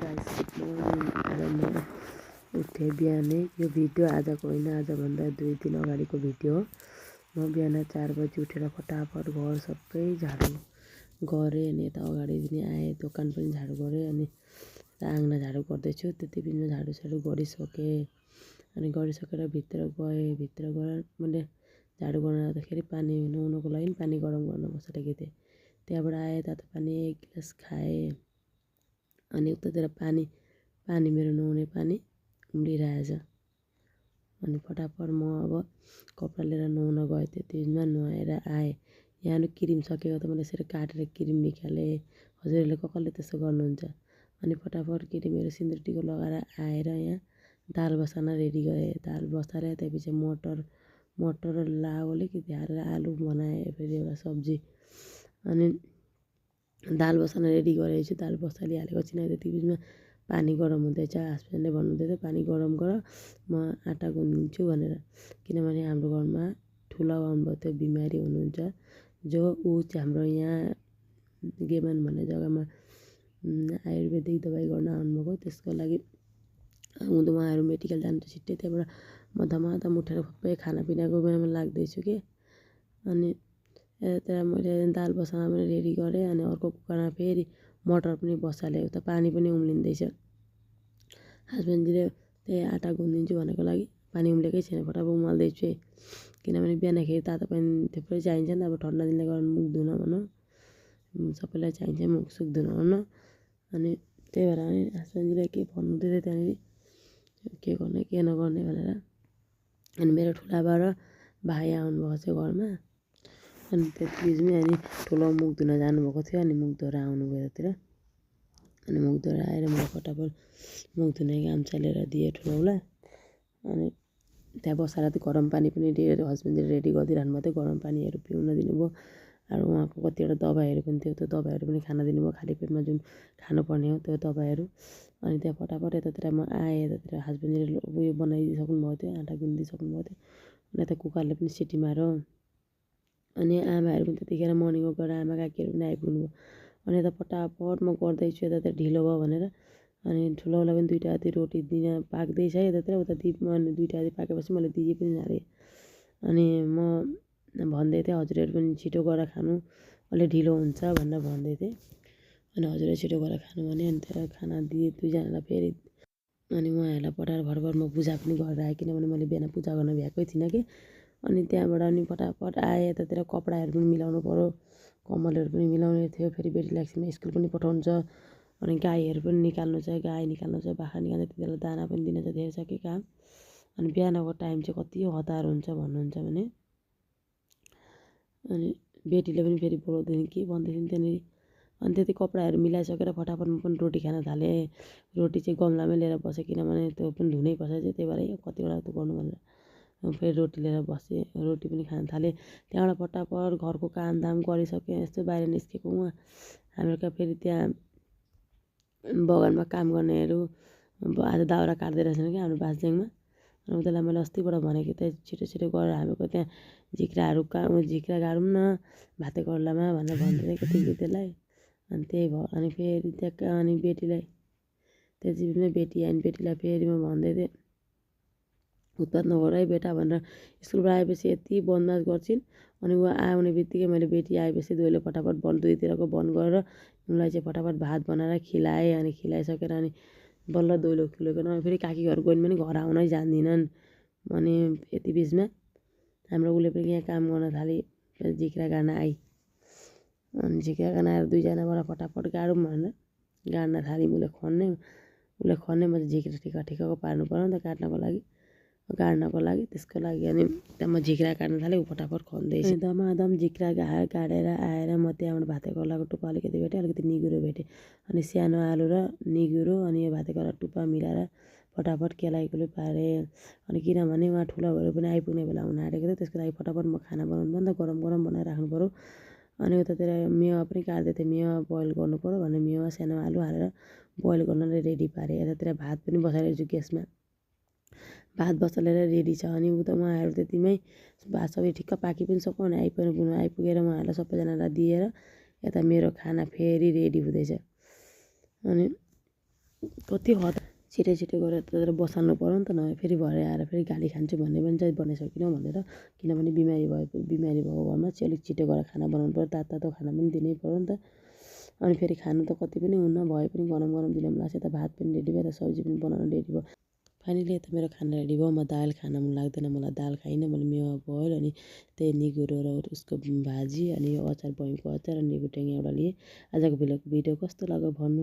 Guys आज म उठेँ बिहानै। यो भिडियो आजको होइन, आजभन्दा 2 दिन अगाडिको भिडियो हो। म बिहान 4 बजी उठेर फटाफट घर सबै झाडु गरेँ अनि यता अगाडि पनि आएँ, दोकान पनि झाडु गरेँ अनि आँगन झाडु गर्दैछु। त्यति बिचमा झाडुसाडु गरिसकेँ अनि गरिसकेर भित्र गएँ। भित्र गएर मैले झाडु गर्न जाँदाखेरि पानी नुहाउनको लागि पानी गरम गर्न बसालेको थिएँ। त्यहाँबाट आएँ, तातो पानी 1 गिलास खाएँ अनि उतातिर पानी मेरो नुहाउने पानी उम्लिरहेछ। अनि फटाफट म अब कपडा लिएर नुहाउन गएँ। त्यति बिचमा नुहाएर आएँ। यहाँ क्रिम सकेको त मैले यसरी काटेर क्रिम निकालेँ। हजुरहरूले कसले त्यसो गर्नुहुन्छ? अनि फटाफट क्रिमहरू सिन्दुर टिको लगाएर आएर यहाँ दाल बसान रेडी गरेँ। दाल बसाएर त्यसपछि मटर लाउले कि हालेर आलु बनाएँ, फेरि एउटा सब्जी। अनि दाल बसान रेडी गरेको छु, दाल बसालिहालेको छु। त्यति बिचमा पानी गरम हुँदैछ। हस्बेन्डले भन्नुहुँदै थियो पानी गरम गर, म आँटा गुन्दिन्छु भनेर। किनभने हाम्रो घरमा ठुलो बाउ आउनुभएको थियो, बिमारी हुनुहुन्छ, जो ऊ चाहिँ हाम्रो यहाँ गेमन भन्ने जग्गामा आयुर्वेदिक दबाई गर्न आउनुभएको। त्यसको लागि उहाँहरू मेडिकल जान्छ छिट्टै। त्यहाँबाट म धमाधम उठेर सबै खानापिनाको बेलामा लाग्दैछु कि। अनि यता मैले दाल बसाना पनि रेडी गरेँ अनि अर्को कुकरमा फेरि मटर पनि बसालेँ। उता पानी पनि उम्लिँदैछ। हस्बेन्डजीले त्यही आँटा गुन्दिन्छु भनेको लागि पानी उम्लेकै छैन, फटाफट उमाल्दैछु। किनभने बिहानखेरि तातो पानी थुप्रै चाहिन्छ नि त। अब ठन्डा दिनले गर्दा मुख धुन भनौँ, सबैलाई चाहिन्छ मुख सुख धुन भन्न। अनि त्यही भएर अनि हस्बेन्डजीले के भन्नुहुँदै थियो त्यहाँनिर के गर्ने के नगर्ने भनेर। अनि मेरो ठुला बा र भाइ आउनुभएको थियो घरमा। अनि त्यति बिचमै अनि ठुलो मुख धुन जानुभएको थियो। अनि मुख धोएर आउनुभयो यतातिर। अनि मुख धोएर आएर मैले फटाफट मुख धुने गाम्छा लिएर दिएँ ठुलोलाई। अनि त्यहाँ बसाएर त्यो गरम पानी पनि हस्बेन्डले रेडी गरिदिइरहनु भएको थियो। गरम पानीहरू पिउन दिनुभयो। अरू उहाँको कतिवटा दबाईहरू पनि थियो, त्यो दबाईहरू पनि खान दिनुभयो, खाली पेटमा जुन खानुपर्ने हो त्यो दबाईहरू। अनि त्यहाँ फटाफट यतातिर म आएँ। यतातिर हस्बेन्डले उयो बनाइदिइसक्नु भएको थियो, आँटा गुन्दिसक्नु भएको थियो। अनि यता कुकरले पनि सिटी मार्यो। अनि आमाहरू पनि त्यतिखेर मर्निङ वक गरेर आमा काकीहरू पनि आइपुग्नु भयो। अनि यता फटाफट म गर्दैछु यतातिर ढिलो भयो भनेर। अनि ठुलोलाई पनि 2टा जति रोटी दिन पाक्दैछ यतातिर। उता अनि 2टा जति पाकेपछि मैले दिए पनि हालेँ। अनि म भन्दै थिएँ हजुरहरू पनि छिटो गरेर खानु, अलि ढिलो हुन्छ भनेर भन्दै थिएँ। अनि हजुरले छिटो गरेर खानु भने अनि त्यहाँ खाना दिएँ 2जनालाई फेरि। अनि उहाँहरूलाई पठाएर भर्खर म पूजा पनि गरेर आएँ, किनभने मैले बिहान पूजा गर्न भ्याएकै थिइनँ कि। अनि त्यहाँबाट अनि फटाफट आएँ। यतातिर कपडाहरू पनि मिलाउनु पऱ्यो, कम्मलहरू पनि मिलाउने थियो। फेरि बेटीलाई एकछिनमा स्कुल पनि पठाउनु छ। अनि गाईहरू पनि निकाल्नु छ, गाई निकाल्नु छ, बाख्रा निकाल्नु छ, त्यतिखेर दाना पनि दिनु छ, धेरै छ कि काम। अनि बिहानको टाइम चाहिँ कति हतार हुन्छ भन्नुहुन्छ भने। अनि बेटीले पनि फेरि बोलाउँदै थिइन् के भन्दै थिइन् त्यहाँनिर। अनि त्यति कपडाहरू मिलाइसकेर फटाफट म पनि रोटी खान थालेँ। रोटी चाहिँ गमलामै लिएर बसेँ, किनभने त्यो पनि धुनै पर्छ चाहिँ, त्यही भएर कतिवटा त गर्नु भनेर फेरि रोटी लिएर बसेँ। रोटी पनि खान थालेँ। त्यहाँबाट फटाफट घरको कामदाम गरिसकेँ। यस्तो बाहिर निस्केको उहाँ हामीहरूका फेरि त्यहाँ बगानमा काम गर्नेहरू आज दाउरा काट्दै रहेछन् कि हाम्रो बाँसज्याङमा। अनि उनीहरूलाई मैले अस्तिबाट भनेको थिएँ छिटो छिटो गरेर हामीहरूको त्यहाँ झिक्राहरू झिक्रा गाडौँ न भाते करेलामा भनेर भन्दै थिएँ कति त्यसलाई। अनि त्यही भयो। अनि फेरि त्यहाँ अनि बेटीलाई त्यति बेला बेटी आइन्। बेटीलाई फेरि म भन्दै थिएँ उत्पात नगर है बेटा भनेर। स्कुलबाट आएपछि यति बदमास गर्छिन्। अनि ऊ आउने बित्तिकै मैले बेटी आएपछि दुवैले फटाफट दुईतिरको बन्द गरेर उनलाई चाहिँ फटाफट भात बनाएर खिलाएँ। अनि खिलाइसकेर अनि बल्ल दैलो खुलेको नभए फेरि काकी घर गइन् भने घर आउनै जान्दिनन्। अनि यति बिचमा हाम्रो उसले पनि यहाँ काम गर्न थाली, झिक्रा गाड्न आई। अनि झिक्रा गाड्न आएर 2जनाबाट फटाफट गाडौँ भनेर गाड्न थाल्यौँ। उसले खन्ने म चाहिँ झिक्रा ठिक्कको पार्नु पऱ्यो नि त गाड्नको लागि। त्यसको लागि अनि त्यहाँ म झिक्रा काट्न थालेँ, ऊ फटाफट खन्दैछ। अनि दमादम झिक्रा काटेर आएर म त्यहाँबाट भाते करेलाको टुप्पा अलिकति भेटेँ, अलिकति निगुरो भेटेँ। अनि सानो आलु र निगुरो अनि यो भाते करेला टुप्पा मिलाएर फटाफट केलाइकुली पारेँ। अनि किनभने उहाँ ठुलो भएर पनि आइपुग्ने बेला हुन आँटेको थियो, त्यसको लागि फटाफट म खाना बनाउनु पर्यो नि त, गरम गरम बनाएर राख्नु पऱ्यो। अनि उतातिर मेवा पनि काट्दै थिएँ, मेवा बोइल गर्नु पऱ्यो भनेर मेवा सानो आलु हालेर बोइल गर्नलाई रेडी पारेँ। यतातिर भात पनि बसाइरहेको छु ग्यासमा, भात बसालेर रेडी छ। अनि उता उहाँहरू त्यतिमै भात सबै ठिक्क पाकि पनि सक्यो। अनि आइपुगेर उहाँहरूलाई सबैजनालाई दिएर यता मेरो खाना फेरि रेडी हुँदैछ। अनि कति हद छिटै छिटै गरेर तर बसाल्नु पऱ्यो नि त नभए फेरि भरे आएर फेरि गाली खान्छु भन्ने पनि चाहिँ बनाइसकिनँ भनेर किनभने बिमारी भएको घरमा चाहिँ अलिक छिटो गरेर खाना बनाउनु पऱ्यो तातो खाना पनि दिनै पऱ्यो नि त अनि फेरि खानु त कति पनि हुन्न भए पनि गरम गरम दिन मन लाग्छ त भात पनि रेडी भयो त सब्जी पनि बनाउनु रेडी भयो फाइनली यता मेरो खाना रेडी भयो म दाल खान मन लाग्दैन मलाई दाल खाइनँ मैले मेवा बोइल अनि त्यही निगुरो र उसको भाजी अनि यो अचार बयमको अचार अनि निगुरो टेङ्गा एउटा लिएँ आजको भिडियो कस्तो लाग्यो भन्नु